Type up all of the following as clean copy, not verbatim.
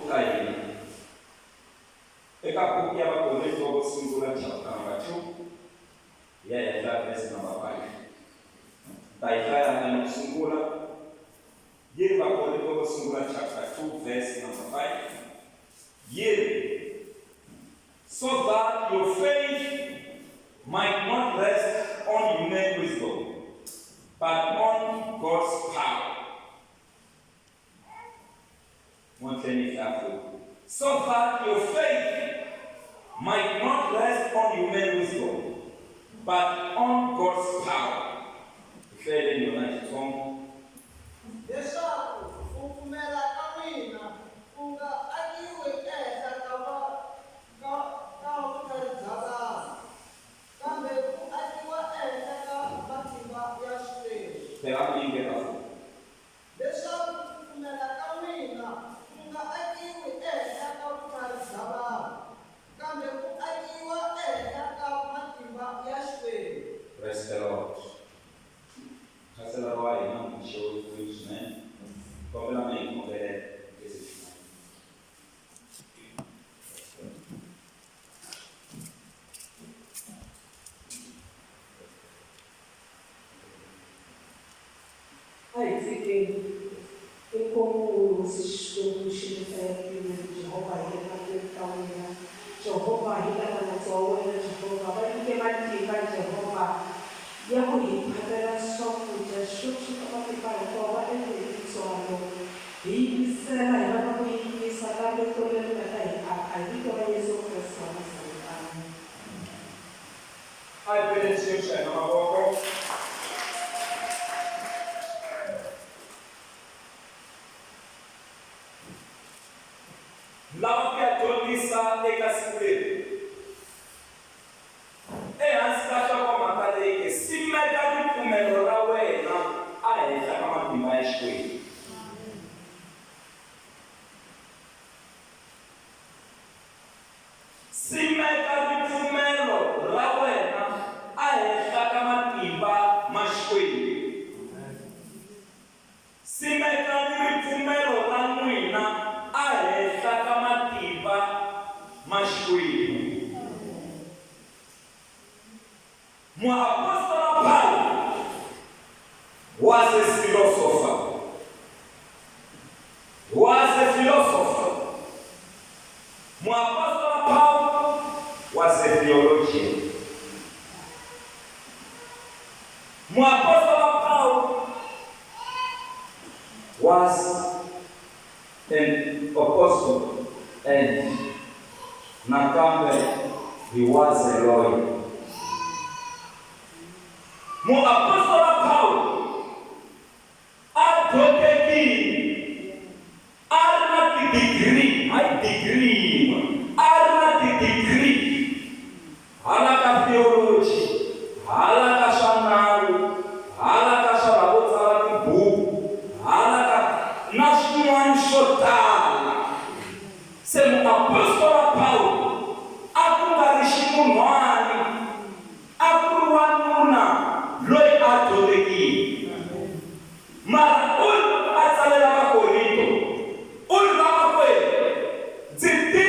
Ka hina. Eka buku ya Vakorinto vo sungula chapter number 2 hi ya hi ya hlaya verse number 5. Ni ta yi hlaya nyana ku sungula. Yi ri Vakorinto vo sungula chapter 2 verse number 5. Yi ri so that your faith might not rest on human wisdom but on God's power. So that your faith might not rest on human wisdom, but on God's power. Hi hlayeleni yona hi Xitsonga. Leswaku ku pfumela ka n'wina ku nga akiwi ehenhla ka va ka ka vutlhari bya vanhu, kambe ku akiwa ehenhla ka matimba ya Xikwembu. Phela mi engeta futhi. Leswaku ku pfumela ka n'wina ku nga akiwi ehenhla ka vutlhari bya vanhu, kambe ku akiwa ehenhla ka matimba ya Xikwembu. Praise the Lord. Khanselara wa hina mi xewetiwile swinene. Kombela mi hi khongelela Yesu swinene. A hi dzikeni. Inkomu Hosi Xikwembu xi le etilweni, Jehovha hi le mahlweni ka wena. Jehovha hi lava nandza wa wena, Jehovha. Va nyike matimba, Jehovha, ya ku hi phamela swakudya. Xikwembu xa ka matimba hinkwawo, va endle hi tintswalo. Hi yingisela, hi va na ku yingisa ka rito leri nga ta hi aka. Hi vito ra Yesu Kreste wa Nazareta. Amen. A hi beleni Xikwembu xa hina mavoko. Lava ku ya dyondzisa eka siku leri ehansi ka nhlokomhaka leyi nge Simeka Ripfumelo Ra Wena eHenhla Ka Matimba Ya Xikwembu. Simeka ripfumelo ra wena ehenhla ka matimba ma Xikwembu. Simekani ripfumelo ra n'wina ehenhla ka matimba ma Xikwembu. Muapostola Pawulo was a philosopher. Was a philosopher. Muapostola Pawulo was a theologian. Muapostola Pawulo was an apostle and nakambe he was a lawyer. Muapostola Pawulo a dyondzekile, a ri na tidigri, hayi digri yin'we, a ri na tidigri hala ka theology, hala ka swa nawu, hala ka swa lavo tsala tibuku, hala ka na swin'wana swo tala. Se muapostola Pawulo a ku nga ri ximunhwani, a ku ri wanuna loyi a dyondzekile. Mara u ri loko a tsalela Vakorinto, u ri, Vamakwerhu, ndzi tiva.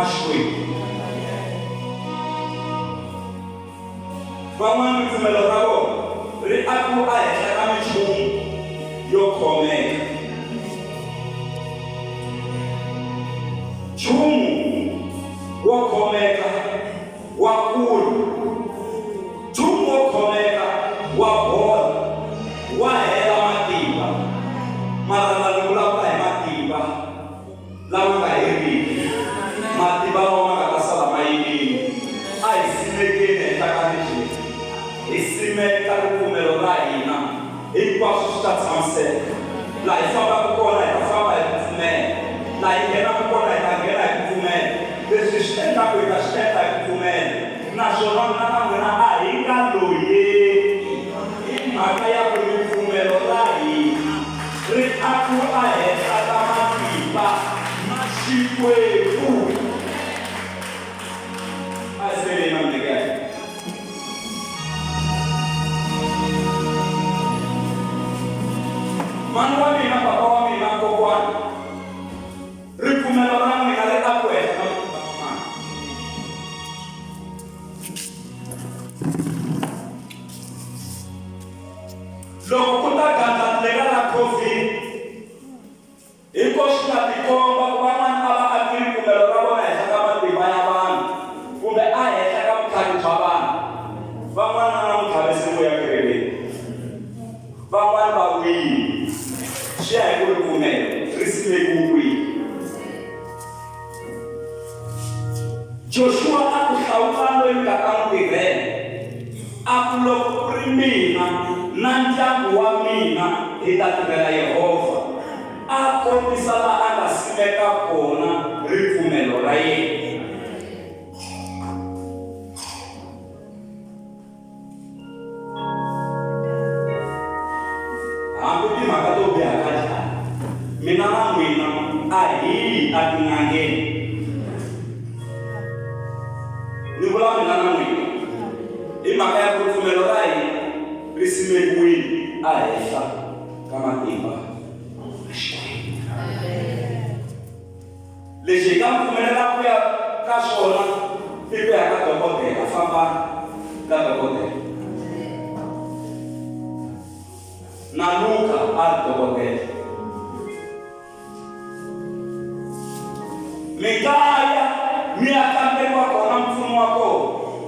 Xikwembu. Van'wana ripfumelo ra vona ri akiwe ehenhla ka minchumu yo khomeka. Nchumu wo khomeka wa kula, nchumu wo khomeka wa bola, wa hela matimba. Mara la ni vulavula hi matimba lama nga heriki, matimba lawa ma nga ta sala ma yimile. A hi simekeni henhla ka ribye, hi simeka ripfumelo ra hina, hinkwaswo swi ta tshamiseka. Laha hi fambaka kona hi ta famba hi ku pfumela, laha hi nghenaka kona hi ta nghena hi ku pfumela. Leswi hi swi endlaka hi ta swi endla hi ku pfumela, naswona mina na n'wina a hi nga loyeki hi mhaka ya ku ripfumelo ra hina ri akiwe ehenhla ka matimba ma Xikwembu. A hi siveli na minyikelo. Mhani wa mina, papa wa mina, kokwani, ripfumelo ra n'wina ri akiwe henhla ka matimba ma mani? Loko ku ta gandlati leriya ra COVID, hi ko swi nga tikomba ku van'wana a va aki ripfumelo ra vona henhla ka matimba ya vanhu kumbe ehenhla ka vutlhari bya vanhu. Van'wana na namuntlha va se vuya kerekeni, van'wana va wile. Swi ya hi ku ripfumelo ri simekiwe kwihi. Joxuwa a ku, Hlawulani loyi mi nga ta n'wi tirhela. A ku, Loko ku ri mina na ndyangu wa mina, hi ta tirhela Yehovha. A kombisa laha a nga simeka kona ripfumelo ra yena. Hambi timhaka to biha ka njhani, mina na n'wina a hi yi etin'angeni. Ni vula mina na n'wina hi mhaka ya ku ripfumelo ra hina ri simekiwile ehenhla ka matimba ya Xikwembu. Lexi hi nga pfumelela ku ya ka xona i ku ya ka dokodela, fambani ka dokodela. Na Luka a ri dokodela. Mi nga ya mi ya kamberiwa kona mpfuno wa kona,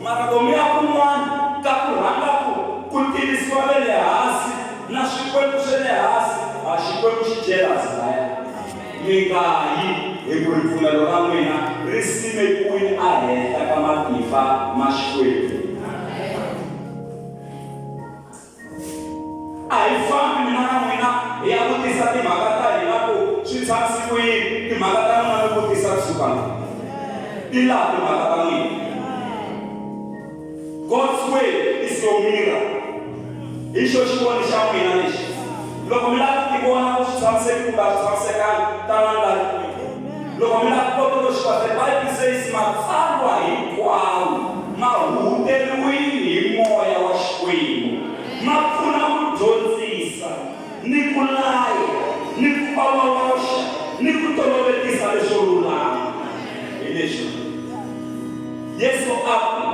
mara loko mi ya kun'wana ka ku rhanga ku ku tivisiwa ve le hansi na swikwembu swa le hansi, ha Xikwembu xi jealous laya. Mi nga yi, hi ku ripfumelo ra n'wina ri simekiwile ehenhla ka matimba ma Xikwembu. A hi fambi mina na n'wina hi ya vutisa timhaka ta hina ku swi tshamisi ku yini, timhaka ta n'wina mi vutisa kusuka la. Ti laha timhaka ta n'wina. God's way is your mirror. Hi xo xivoni xa n'wina lexi. Loko mi lava ku tivona ku swi tshamiseki kumbe a swi tshamisekanga, tanani la Loko mi lava ku kota ku swi the Bible says matsalwa hinkwawo ma huhuteriwile hi moya wa Xikwembu, ma pfuna ku dyondzisa, ni ku laya, ni ku ololoxa, ni ku tolovetisa leswo lulama. Hi leswi Yesu a ku,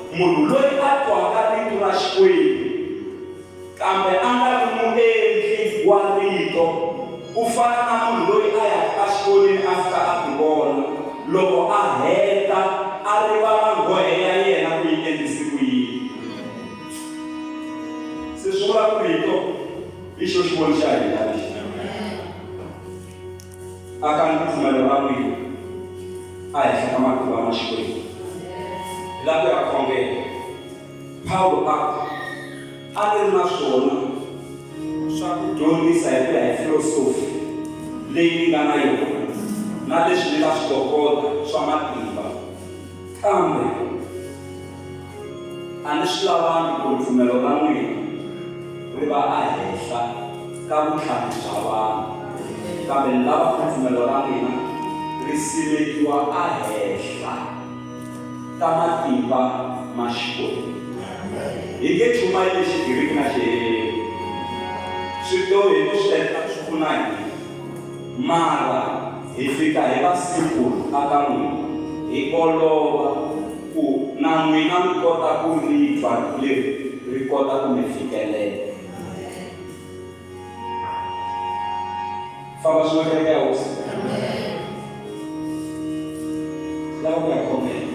Munhu loyi a twaka rito ra Xikwembu, kambe a nga ri muendli wa rito, u fana na munhu loyi a yaka exikolweni a fika a tivona, loko a heta a rivala nghohe ya yena ku yi endlise ku yini. Se swi vula ku rito i xo xivoni xa hina lexi. Akani ripfumelo ra n'wina ehenhla ka matimba ma Xikwembu. Hi lava ku ya khongela. Pawulo a ku, A ni ri na swona swa ku dyondzisa hi ku ya hi filosofi leyi ni nga na yona na leswi ni nga swi tokota swa matimba, kambe a ni swi lavangi ku ripfumelo ra n'wina ri va ehenhla ka vutlhari bya vanhu, kambe ni lava ku ripfumelo ra n'wina ri simekiwa ehenhla ka matimba ma Xikwembu. Hi nge chumayeli Xigiriki na Xiheveru, swidyoho hi ku swi endla swi pfuna hina, mara hi fika hi va simple aka n'wina. hi olova ku na n'wina mi kota ku ri twa leri ri kota ku mi fikelela. Famba swin'we kereke ya Hosi. Lava ku ya khongela.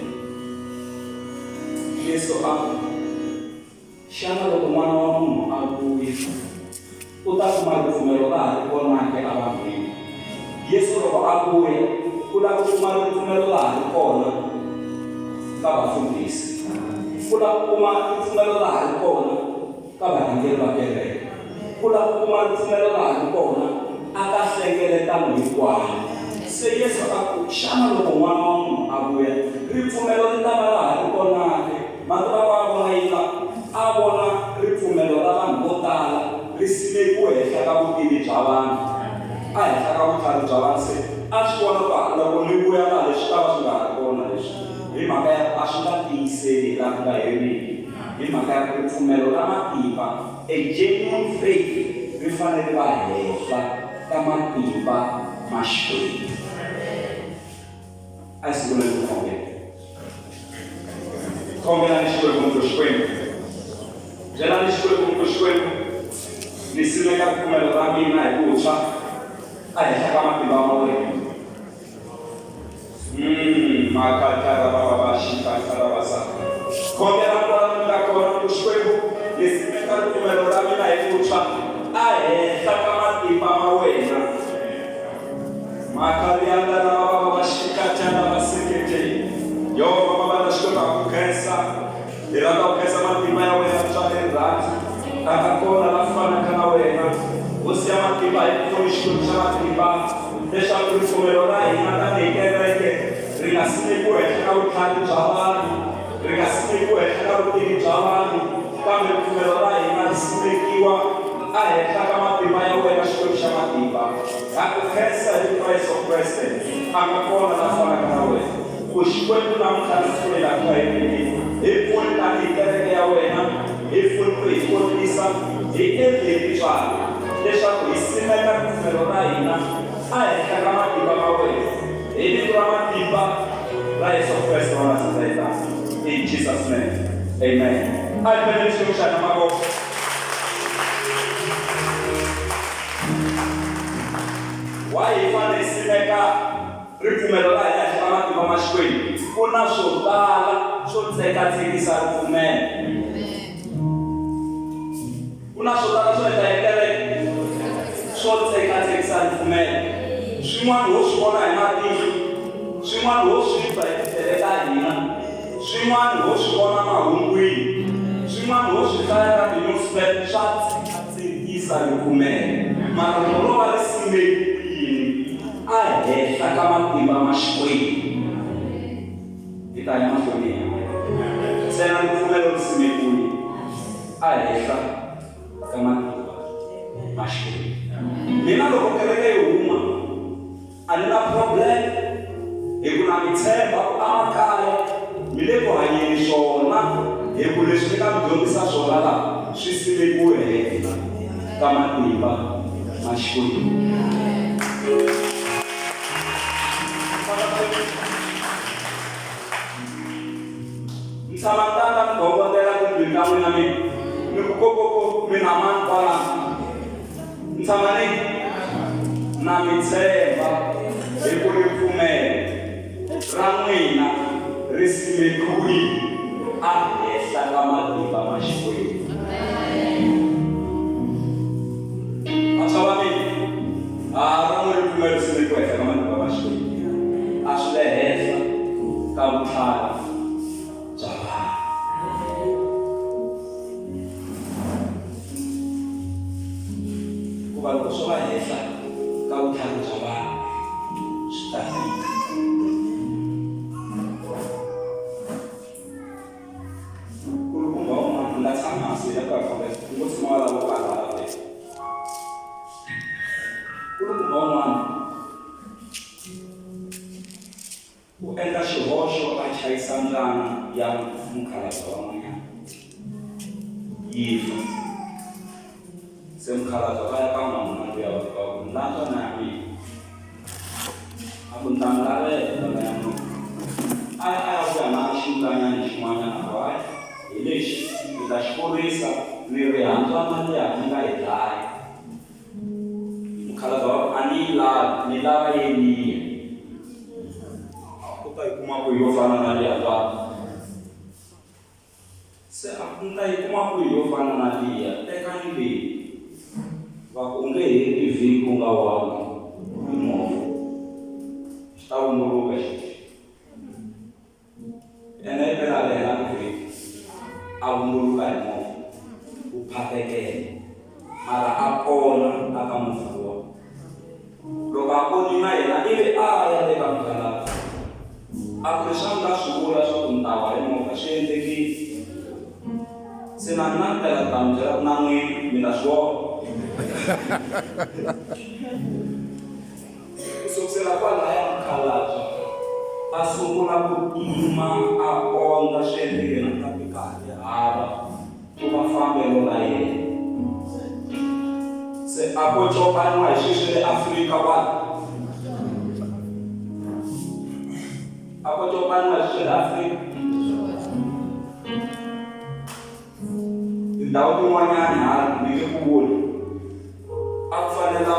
Yesu a ku, Xana loko N'wana wa munhu a vuya, u ta kuma ripfumelo ra ha ri kona ke evanhwini? Yesu loko a vuya, u lava ku kuma ripfumelo ra ha ri kona ka vafundhisi. U lava ku kuma ripfumelo ra ha ri kona ka varhangeri va kereke. U lava ku kuma ripfumelo ra ha ri kona aka nhlengeletano hinkwayo. Se Yesu a ku, Xana loko N'wana wa munhu a vuya, ripfumelo ri ta va ra ha ri kona ke? Mati loko a vona yila, a vona ripfumelo ra vanhu vo tala ri simekiwe henhla ka vutivi bya vanhu, a henhla ka vutlhari bya vanhu. Se a swi vona ku loko ni vuya laha leswi swi ta va swi nga ha ri kona leswi, hi mhaka ya ku a swi nga tiyiseli hi laha ku nga heriki, hi mhaka ya ku ripfumelo ra matimba, a genuine faith, ri fanele ri va henhla ka matimba ma Xikwembu. A hi sunguleni ku khongela. Khongelani Xikwembu mi ku, Xikwembu, byelani Xikwembu mi ku, Xikwembu, ni simeka ripfumelo ra mina hi vuntshwa ehenhla ka matimba ma wena. Makatarabababaxikatarabasa. Khongela kwala mi nga kona mi ku, Xikwembu, ni simeka ripfumelo ra mina hi vuntshwa ehenhla ka matimba ma wena. Makarianda lava va va xikatana va sekete. Yehovha va va Xikwembu ha ku khensa. Hi rhandza ku khensa matimba ya wena swa rirhandzu. A nga kona la fanaka na wena. Hosi ya matimba hi pfuni Xikwembu xa matimba leswaku ripfumelo ra hina tanihi kereke ri nga simekiwi henhla ka vutlhari bya vanhu, ri nga simekiwi henhla ka vutivi bya vanhu, kambe ripfumelo ra hina ri simekiwa ehenhla ka matimba ya wena Xikwembu xa matimba. Ha ku khensa hi vito ra Yesu Kreste, a nga kona la fanaka na wena. Ku Xikwembu namuntlha ni siku leri a ku nga heriki, hi pfuni tanihi kereke ya wena, hi pfuni ku hi kotisa, hi endle hi tintswalo, leswaku hi simeka ripfumelo ra hina ehenhla ka matimba ma wena, hi vito ra matimba ra Yesu Kreste wa Nazareta. In Jesus name, amen. A hi beteni Xikwembu xa hina mavoko. Why hi fanele hi simeka ripfumelo ra hina henhla ka matimba ma Xikwembu? Ku na swo tala swo tsekatsekisa ripfumelo. Ku na swo tala swo endla hi kereke swo tsekatsekisa ripfumelo. Swin'wana ho swi vona hi matihlo, swin'wana ho swi twa hi tindleve ta hina, swin'wana ho swi vona mahungwini, swin'wana ho swi hlaya ka ti-newspaper swa tsekatsekisa ripfumelo. Mara loko ro va ri simekiwile ehenhla ka matimba ma Xikwembu, hi ta ya mahlweni hi hanya. Ntsena ripfumelo ri simekiwile ehenhla ka matimba ma Xikwembu. Mina loko kereke yi huma a ni na problem hi ku na mi tshemba ku amakaya mi le ku hanyeni swona hi ku leswi ni nga mi dyondzisa swona la swi simekiwe henhla ka matimba ma Xikwembu. Mi tshama mi ta ta mi gongondela tindlwini ta n'wina mi mi ku kokoko mi na mani kwalano. Mi tshama ni na mi tshemba hi ku ripfumelo ra n'wina ri simekiwile ehenhla ka matimba ma Xikwembu. Vantshwa va mina, ha ra n'wi ripfumelo ri simekiwe ehenhla ka matimba ma Xikwembu, a swi le henhla ka vutlhari bya vanhu. Hikuva loko swo va henhla ka vutlhari bya vanhu swi ta tika. Nkulukumba un'wana u nga tshama hansi hi la ku ya khongela, u ngo tshama wa lava ku karhala wena. Nkulukumba un'wana U endla xihoxo a chayisa mbyana ya mukhalabye wan'wanyana yi fa. Se mukhalabye va ya ka n'wanuna luya va fika va ku, Ni la mbyana ya mina. A ku, Ni ta mi lavela mbyana ya n'wina. A ya a ya vuya na ximutanyana xin'wanyana a ku hayi hi lexi ni ta xi kurisa ni ri handzwana liya mi nga yi dlaya. Mukhalabye wa ku a ni yi lavi ni lava yeliya. U ta yi kuma kwihi yo fana na liya ndzwana? Se a ku ni ta yi kuma kwihi yo fana na liya? Tekani leyi. Va ku u nge heti vhiki u nga wangi hi movha. Xi ta vumbuluka xexo. Ene yi pela a ri helanga vhiki a vumbuluka hi movha. Wu phatekela mara a pona a ka movha luwa. Loko a ponile na yena ivi a ya eka mukhalabye. A ku leswi a ni ta swi vula swa ku ni ta wa hi movha swi endlekile. Se na mina ni tela ku ta mi byela ku na n'wina mi ta swi vona. Ku sukusela kwalaya mukhalabye a sungula ku tima a ondza swi endleke na ta ti kahle hava ku va fambelo ra yena. Se a ko copaniwa hi sweswi le Afrika kwala. A ko copaniwa hi sweswi le Afrika. Tindhawu tin'wanyana hala ni nge ku vuli a ku fanela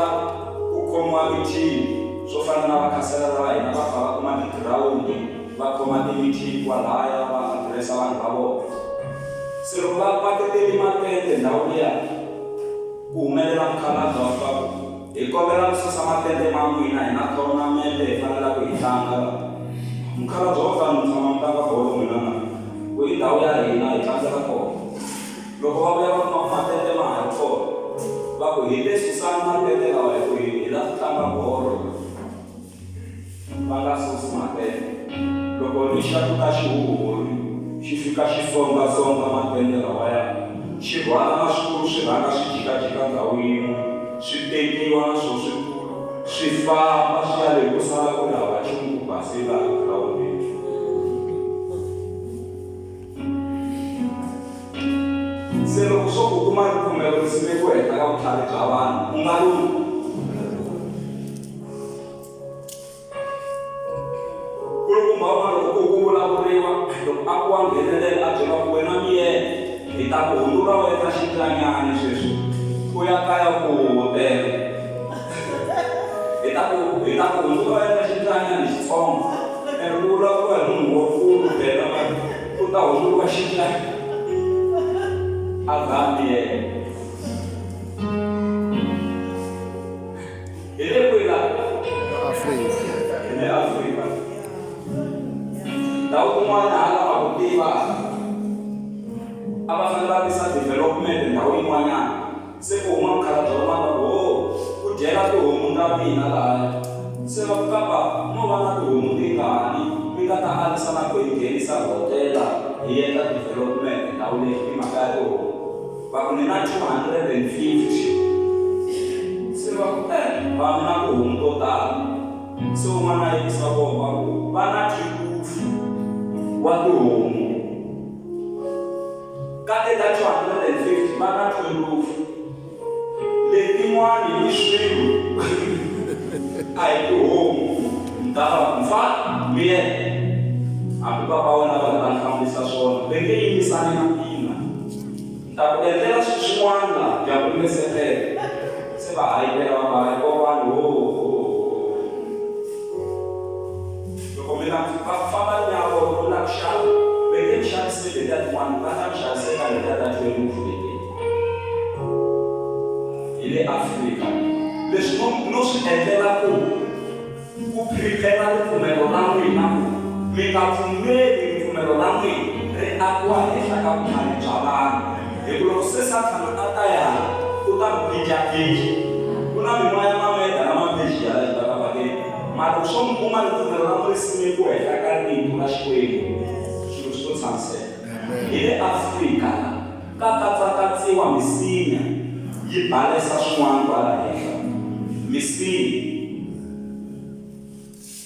ku khomiwa mithini swo fana na vakhasela lava hina va pfa va kuma tigirawundi va khoma timithini kwalaya va adirese vanhu va vona. Se loko va paketele matende ndhawu liya ku humelela mukhalabye wa fika ku hi kombela mi susa matende ma n'wina hi na tournament hi fanelaka hi tlanga la. Mukhalabye wa fika mi tshama mi tlanga bolo n'wina na ku i ndhawu ya hina hi tlangela kona. Loko va vuya va kuma ku matende ma ha ri kona va ku hi te susani matende lawa hi ku hi la ku tlanga bolo la. Va nga susi matende. Loko ri xa ku ta xihuhuri xi fika xi songasonga matende lawaya, xi rhwala na switulu swi rhanga swi jikajika ndhawu yin'we, swi tekiwa na swo switulu swi famba swi ya le ku sala ku ri hava nchumu ku base laha girawundini. Se loko swo ku kuma ripfumelo ri simekiwe henhla ka vutlhari bya vanhu, u nga lungha. Nkulukumba un'wana loko ku ku vulavuriwa, loko a ku wa nghenelela a byeriwa ku wena miyela hi ta ku hundzula u endla xintlanyani sweswi u ya kaya ku huhutela. Hi ta ku hi ta ku hundzula u endla xintlanyani hi Xitsonga ene ku vulavuriwa hi munhu wa nkulu phela mara u ta hundzuriwa xintlanyani a za a miyela. Hi le kwihi la? Afrika. Hi le Afrika. Ndhawu kun'wana hala va ku tiva a va fanele va tisa development ndhawu yin'wanyana se ku huma mukhalabye wun'wana va ku ho ku dyela tihomu ta mina lahaya se va ku kamba mo va na tihomu tingani mi nga ta alisa na ku hi nghenisa hotela hi endla development ndhawu leyi hi mhaka ya tihomu. Va ku, Ni na 250. Se va ku, Eh, vanhu na tihomu to tala. Se un'wana a yimisa voko a ku, Va na 12 wa tihomu. Ka leta 250 va na 12. Letin'wana i swilo, a hi tihomu. Ni ta va ku, Mfana, miyela. Hambi papa wa wena va nga ta ni hlamurisa swona, ve nge yimisani na mina. Ni ta ku endlela swilo swin'wana laha dyambu ri nge se pela. Se va hayitela va ku, Hayi kokwani, ho, ho, ho. Loko mi la va famba ni ya vona loko mi la ku xava, ve nge mi xaviseli letiya tin'wana, va ta mi xavisela letiya ta twelufu letiya. Hi le Afrika. Leswi no, no swi endlela ku, ku prepare ripfumelo ra n'wina ku mi nga pfumeli ripfumelo ra n'wina ri akiwa henhla ka vutlhari bya vanhu. Hi ku loko se Sathana a ta ya hala, u ta mi phija-phija. Ku na mimoya ya Mameda na Mapersia la xibakabakeni. Mara loko swo mi kuma ripfumelo ra n'wina ri simekiwe henhla ka Rito ra Xikwembu, swilo swi to tshamiseka. Hi le Afrika la, ka katsakatsiwa misinya yi balesa swin'wana kwala henhla. Misinya.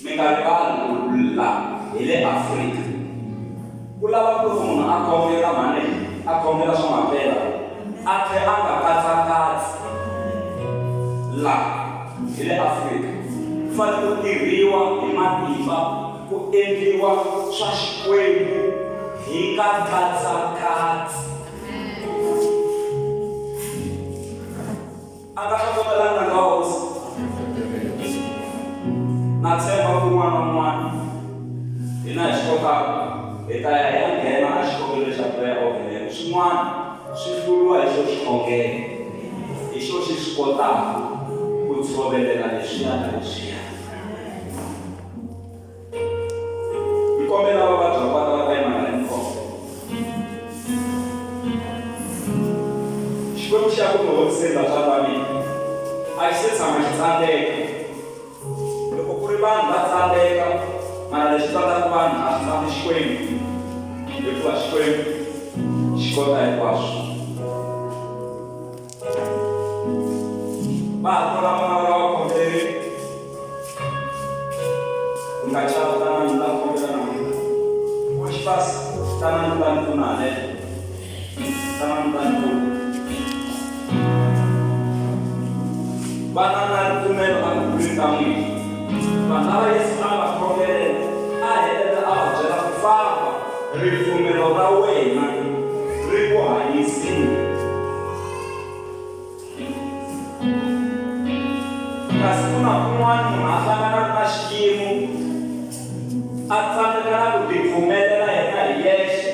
Mi nga rivali ku la hi le Afrika. Ku lava ku loko munhu a khongela mhani a khongela swa mampela a tlhe a nga katsakatsi. La hi le Afrika ku fanele ku tirhiwa hi matimba ku endliwa swa Xikwembu hi nga katsakatsi. A nga hlohlotelanga nandza wa hosi. Na tshemba ku un'wana na un'wana hina hi swi kotaka hi ta ya hi ya nghena a xikhongelweni xa prayer over here. Swin'wana swi hluriwa hi xo xikhongelo, hi xo xi swi kotaka ku tshovelela leswiya na leswiya. Ni kombela lava vabyaka va ta va ta yima hala ni khongela. Xikwembu xi ya ku mi horiseni vatswari va mina. A xi se tshama xi tsandzeka. Loko ku ri vanhu va tsandzeka, mara leswi tsandzaka vanhu a swi tsandzi Xikwembu, hikuva Xikwembu xi kota hinkwaswo. Va ha tola vana lava khongeleri. U nga chavi tanani mi ta khongela na mina. Worshipers, tanani mi ta ni pfuna haleno. Tanani mi ta ni pfuna. Vana na ripfumelo a ku kuleni ka n'wina. Vanhu lava Yesu a va khongelela, a hetelela a va byela ku famba, ripfumelo ra wena ri ku hanyisile. Kasi ku na kun'wana munhu a hlanganaka na xiyimo a tsandzeka na ku tipfumelela yena hi yexe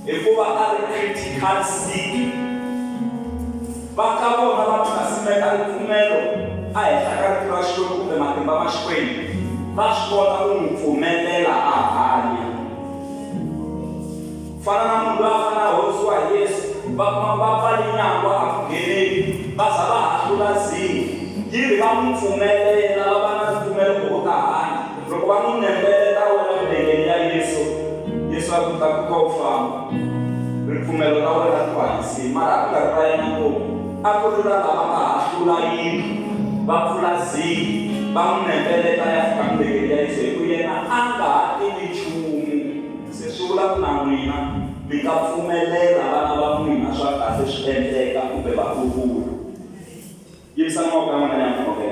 hikuva a ri critical sick. Va ka vona va nga simeka ripfumelo ehenhla ka rito ra Xikwembu kumbe matimba ma Xikwembu, va swi kota ku n'wi pfumelela a hanya. Fana na munhu loyi a fanele a horisiwa hi Yesu, va kuma ku va pfale nyangwa a ku ngheneki, va za va hahlula zingi. Yi ri va n'wi pfumelela, va va na ripfumelo ku u ta hanya. Loko va n'wi nembeleta a wela milengeni ya Yesu, Yesu a ku, Tlakuka u famba, ripfumelo ra wena ri ku hanyisile. Mara a ku nga ri ra yena ngopfu, a ku ri ra lava nga hahlula yindlu, va pfula zingi, va n'wi nembeleta a ya fika milengeni ya Yesu, hi ku yena a nga ha tivi nchumu. Se swi vula ku na n'wina mi nga pfumelela vana va n'wina swa kahle swi endleka kumbe vatukulu. Yimisani mavoko ya n'wina ni ya mi khongela.